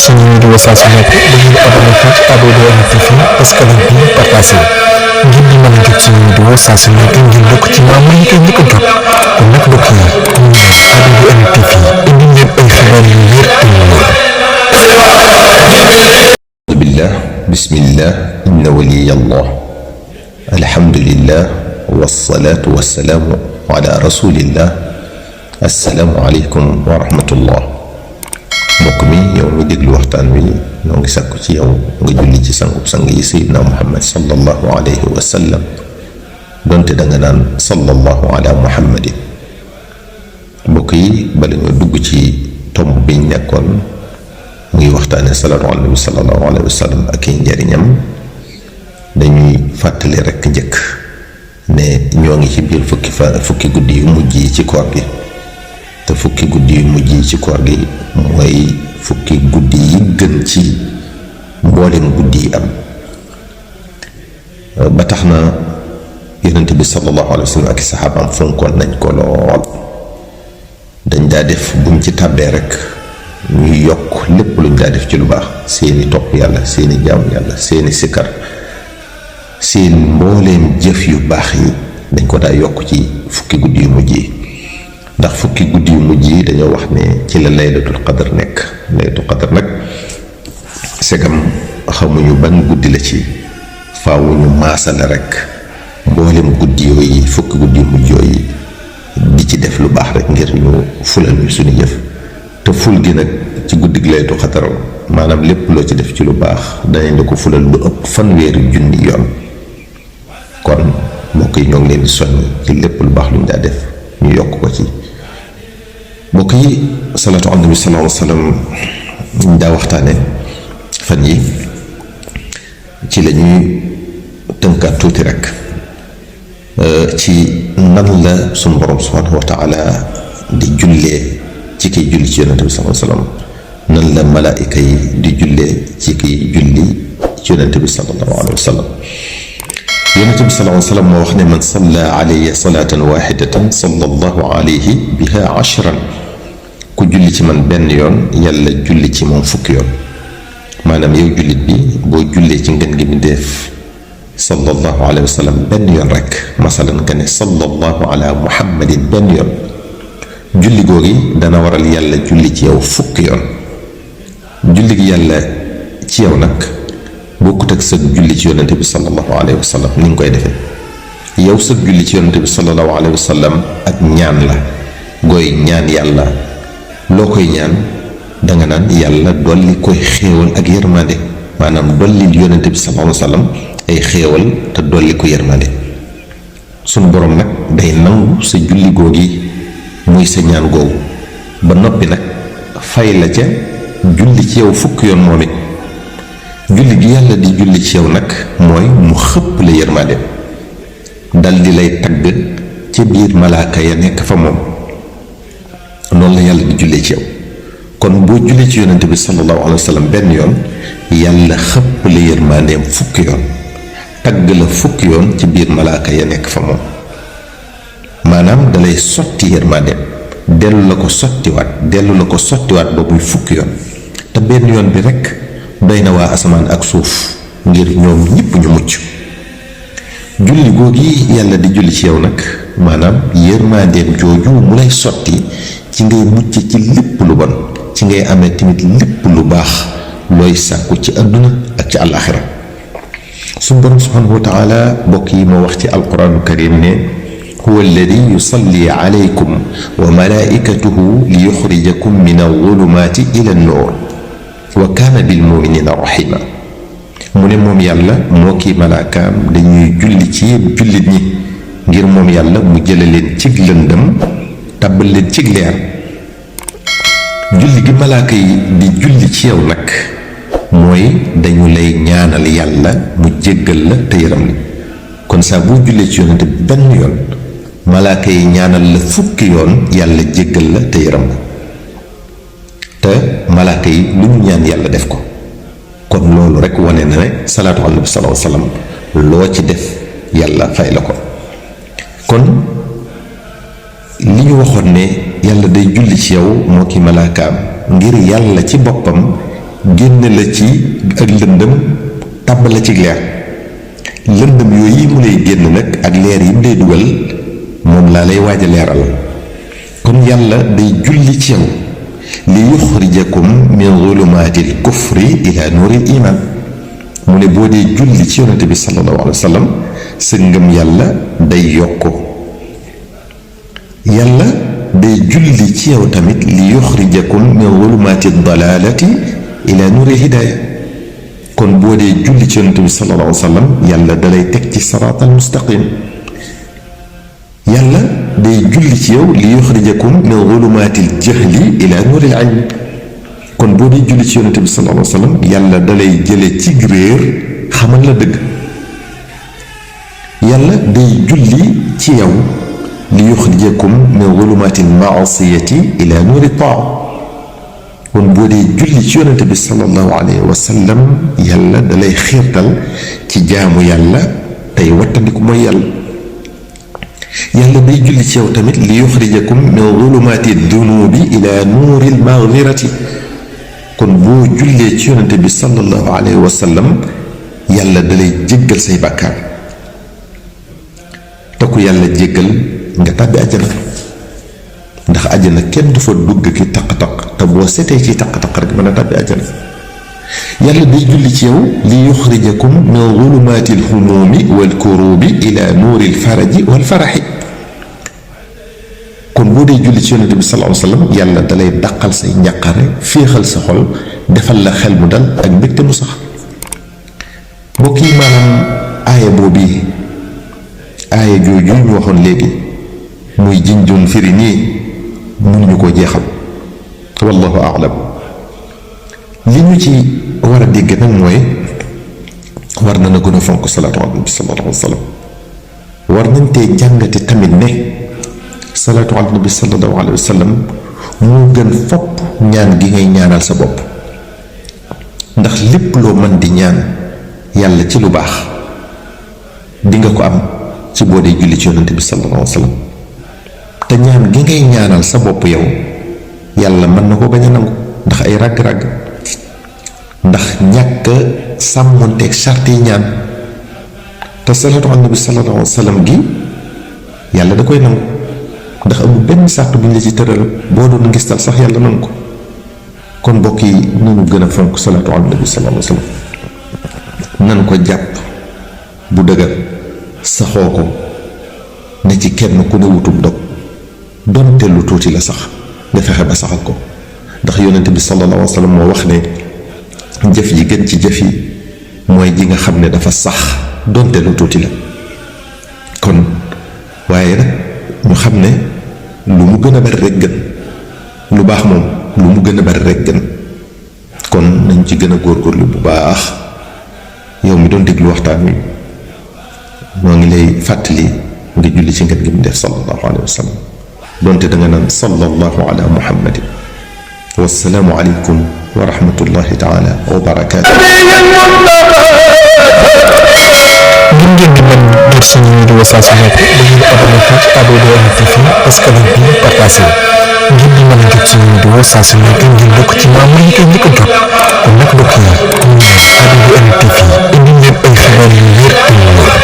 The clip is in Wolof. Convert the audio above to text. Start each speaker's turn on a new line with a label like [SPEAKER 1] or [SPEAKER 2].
[SPEAKER 1] suñu vidéo saa su nekk dañuy abonné fii ci ADODM TV parce que lañ bi partagé ngir di mën a jot suñu vidéo saa su nekk ngir bokk ci maam yi koy njëkk a jot kon nag mbokk yi ADODM TV indi leen ay xibaar yu wér te wóor.
[SPEAKER 2] billah bismillah inna waliyallah alhamdulillah wassalatu wassalamu ala rasulillah assalaamu aleykum wa rahmatullah. mbokk mi yow mi déglu waxtaan wi noo ngi sàkku ci yow nga julli ci sangub sang yi sayyidina muhammad sallallahu alayhi wa sallam donte danga naan sallallahu ala muhammadin. mbokk yi bala ñoo dugg ci tomb biñ nekkoon muy waxtaane salaatu ala nabi sallallahu alayhi wa sallam ak i njariñam dañuy fàttali rekk njëkk ne ñoo ngi ci biir fukki guddi yu mujj yi ci koor gi te fukki guddi yu mujj yi ci koor gi mooy fukki guddi yi gën ci mboolem guddi yi am ba tax na yonent bi sallallahu alayhi wa sallam ak saxaabaam fonkoon nañ ko lool. dañ daa def buñ ci tàbbee rek ñuy yokk lépp luñ daa def ci lu baax, seeni topp yàlla, seeni jaamu yàlla, seeni sikkar, seen mbooleem jëf yu baax yi dañ ko daa yokk ci fukki guddi yu mujj yi. ndax fukki guddi yu mujj yi dañoo wax ne ci la laylatul qadr nekk. laylatul qadr nag segam xamuñu ban guddi la ci, faaw ñu maasale rek mboolem guddi yooyu, fukki guddi yu mujj yooyu di ci def lu baax rek ngir ñu fulal ñu suñu jëf. te ful gi nag ci guddi gi laylatul qadr maanaam lépp loo ci def ci lu baax danañ la ko fulal lu ëpp fanweeri junni yoon. kon mbokk yi ñoo ngi leen di soññ ci lépp lu baax lu ñu daa def ñu yokk ko ci. mbokk yi salaatu ala nabi sallallahu alayhi wa sallam ñu daa waxtaane fan yi ci la ñuy tënkaat tuuti rek ci nan la sunu borom subhanahu wa taala di jullee ci kiy julli ci yonente bi sallallahu alayhi wa sallam, nan la malaayika yi di jullee ci kiy julli ci yonente bi sallallahu alayhi wa sallam. yonente bi sallallahu alayhi wa sallam moo wax ne man salla alayya salatan waxidatan sallallahu alayhi biha ashran. ku julli ci man benn yoon yàlla julli ci moom fukki yoon. maanaam yow jullit bi boo jullee ci ngën gi bindeef sallallahu alayhi wa sallam benn yoon rek, masalan nga ne sallallahu ala muhammadin benn yoon, julli googi dana waral yàlla julli ci yow fukki yoon. julli gi yàlla ci yow nag bokkut ak sa julli ci yonente bi sallallahu alayhi wa sallam ni nga koy defee. yow sa julli ci yonente bi sallallahu alayhi wa sallam ak ñaan la gooy ñaan yàlla. loo koy ñaan danga naan yàlla dolli koy xéewal ak yërmande, maanaam dolli yonente bi sallallahu alayhi wa sallam ay xéewal te dolli ko yërmande. sunu borom nag day nangu sa julli googi muy sa ñaan googu ba noppi nag fay la ca julli ci yow fukki yoon moom it. julli gi yàlla di julli ci yow nag mooy mu xëpp la yërmande dal di lay tagg ca biir malaaka ya nekk fa moom. noonu la yàlla di jullee ci yow. kon boo jullee ci yonente bi sallallahu alayhi wa sallam benn yoon yàlla xëpp la yërmandeem fukki yoon, tagg la fukki yoon ci biir malaaka ya nekk fa moom. maanaam dalay sotti yërmandeem dellu la ko sottiwaat ba muy fukki yoon. te benn yoon bi rekk doy na waa asamaan ak suuf ngir ñoom ñépp ñu mucc. julli googi yàlla di julli ci yow nag maanaam yërmandeem jooju mu lay sotti ci ngay mucc ci lépp lu bon, ci ngay amee tamit lépp lu baax looy sàkku ci àdduna ak ci àllaaxira. suñu borom subhanahu wa taala mbokk yi moo wax ci alquraanu karim ne huwa alladi yusalli alaykum wa malaikatuhu li yuxrijakum min alzulumaati ila annuur wa kaana bil muminina rahima. mu ne moom yàlla moo kii malaakaam dañuy julli ci jullit ñi ngir moom yàlla mu jële leen cig lëndëm tàbbal leen cig leer. julli gi malaaka yi di julli ci yow nag mooy dañu lay ñaanal yàlla mu jéggal la te yërëm la. kon saa boo jullee ci yonente benn yoon malaaka yi ñaanal la fukki yoon yàlla jéggal la te yërëm la. te malaaka yi lu ñu ñaan yàlla def ko. kon loolu rek wane na ne salaatu ala nabi sallallahu alayhi wa sallam loo ci def yàlla fay la ko. kon li ñu waxoon ne yàlla day julli ci yow moo ki malaakaam ngir yàlla ci boppam génne la ci ak lëndëm tàbb la ci leer. lëndëm yooyu mu lay génn nag ak leer yi mu lay dugal moom laa lay waaj a leeral. kon yàlla day julli ci yow li yuxrijakum min zulumaatil kufri ila nuuril iman. mu ne boo dee julli ci yonente bi sallallahu alayhi wa sallam sa ngëm yàlla day yokk. yàlla day julli ci yow tamit li yuxrijakum min zulumaati dalalati ila nuuril hidaaya. kon boo dee julli ci yonente bi sallallahu alayhi wa sallam yàlla dalay teg ci siraatal mustaqim. yàlla day julli ci yow li yuxrijakum min zulumaatil jahli ila nuuril ilm. kon boo dee julli ci yonente bi sallallahu alayhi wa sallam yàlla dalay jële ci réer xamal la dëgg. yàlla day julli ci yow li yuxrijakum min zulumaatil maasiyati ila nuuri taa. kon boo dee julli ci yonente bi sallallahu alayhi wa sallam yàlla dalay xiirtal ci jaamu yàlla tey wattandiku mooy yàlla. yàlla day julli ci yow tamit li yuxrijakum min zulumaati dunubi ila nuuril magfirati. kon boo jullee ci yonente bi sallallahu alayhi wa sallam yàlla dalay jéggal say bàkkaar. te ku yàlla jéggal nga tàbbi àjjana. ndax àjjana kenn du fa dugg ki taq-taq te boo setee ci taq-taq rek mën a tàbbi àjjana. yàlla day julli ci yow li yuxrijakum min zulumaatil humuumi wal kurubi ila nuuril faraji wal faraxi. kon boo dee julli ci yonente bi sallallahu alayhi wa sallam yàlla dalay dàqal say njàqare féexal sa xol defal la xel mu dal ak mbégte mu sax. mbokk yi maanaam aaya boobu aaya jooju ñu waxoon léegi muy jinjoon firi nii mënuñu koo jeexal wallahu a'lam. li ñu ci war a dégg nag mooy war na gën a fonk salaatu ala nabi sallallahu alayhi wa sallam. war nañ tey jàngate tamit ne salaatu ala nabi sallallahu alayhi wa sallam moo gën fopp ñaan gi ngay ñaanal sa bopp. ndax lépp loo mën di ñaan yàlla ci lu baax di nga ko am ci boo dee julli ci yonante bi sallallahu alayhi wa sallam. te ñaan gi ngay ñaanal sa bopp yow yàlla mën na ko bañ a nangu ndax ay ràgg-ràgg. ndax ñàkk sàmmonteeg sart yi ñaan. te salaatu ala nabi sallallahu alayhi wa sallam gi yàlla da koy nangu ndax amul benn sart bu ñu la ci tëral boo doon ngistal sax yàlla nangu ko. kon mbokk yi nañu gën a fonk salaatu ala nabi sallallahu alayhi wa sallam. nan ko jàpp bu dëgër saxoo ko ne ci kenn ku ne wutub dog donte lu tuuti la sax nga fexe ba saxal ko. ndax yonente bi sallallahu alayhi wa sallam moo wax ne jëf ji gën ci jëf yi mooy ji nga xam ne dafa sax donte lu tuuti la. kon waaye nag ñu xam ne lu mu gën a bari rek gën. lu baax moom lu mu gën a bari rek gën. kon nañ ci gën a góorgóorlu bu baax. yow mi doon déglu waxtaan wi moo ngi lay fàttali nga julli ci ngeen gi mu def sallallahu alayhi wa sallam donte da nga naan sallallahu ala muhammadin. wassalaamu aleykum wa rahmatullahi taala wa barakaatu.
[SPEAKER 1] ngir ngeen di mën jot suñu vidéo saa su nekk da ngeen abonné ci ABDN TV askan bi partagé ngir di mën a jot suñu vidéo saa su nekk ngir bokk ci membre yi koy njëkk a jot kon nag mbokk yi ABDN TV indi leen ay xibaar yu wér te wóor.